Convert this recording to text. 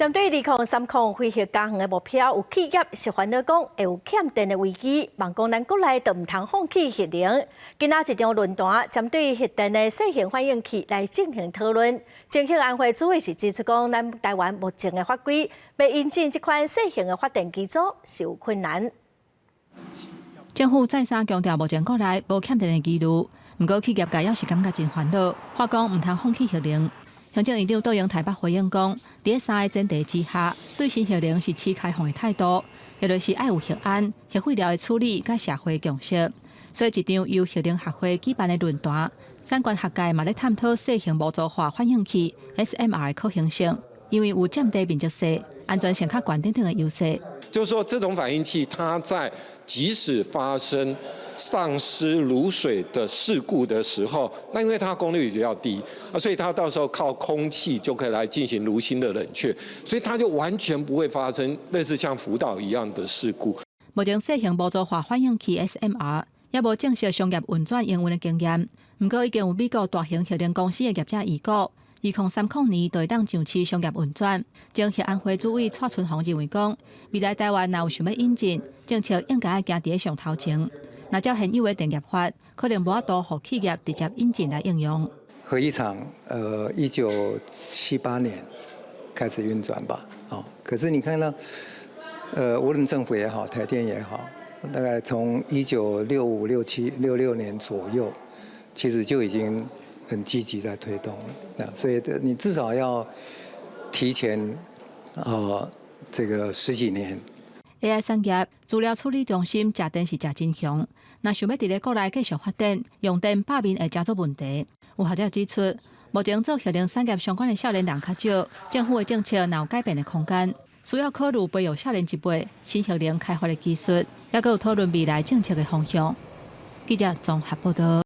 針對2030非核家園的目標，有企業是煩惱講會有欠電的危機，望講咱國內都毋通放棄核能。今仔一場論壇針對核電的細型反應器來進行討論。前核安會主委是指出講，咱台灣目前的法規，欲引進這款細型的發電機組是有困難。政府再三強調，目前國內無欠電的疑慮，毋過企業界猶是感覺真煩惱，話講毋通放棄核能。行政院長杜英台北回應講，佇三個前提之下，對新核能是持開放的態度，也就是愛有核安、核廢料的處理佮社會共識。所以，一場由核能學會舉辦的論壇，產官學界嘛咧探討細型模組化反應器 SMR 的可行性，因為有佔地面積細、安全性較懸等等的優勢。就是說，這種反應器，它在即使發生喪失爐水的事故的時候，那因為它功率比較低啊，所以它到時候靠空氣就可以來進行爐心的冷卻，所以它就完全不會發生類似像福島一樣的事故。目前細型模組化反應器 SMR 猶無正式商業運轉營運的經驗，毋過已經有美國大型核能公司的業者預估，2030年就會當上市商業運轉。前核安會主委蔡春紅認為講，未來台灣若有想欲引進，政策應該愛行佇上頭前。若照現有的電業法，可能無法度予企業直接引進來應用。核一廠，1978年開始運轉吧，哦，可是你看到，無論政府也好，台電也好，大概從1965、67、66年左右，其實就已經很積極在推動了。那所以你至少要提前啊，這個十幾年。 AI 產業資料處理中心食電是食真兇，若想欲佇咧國內繼續發展，用電罷免會成做問題。有學者指出，目前做核能產業相關的少年人較少，政府的政策若有改變的空間，需要考慮培育少年一輩新核能開發的技術，猶閣有討論未來政策的方向。記者綜合報道。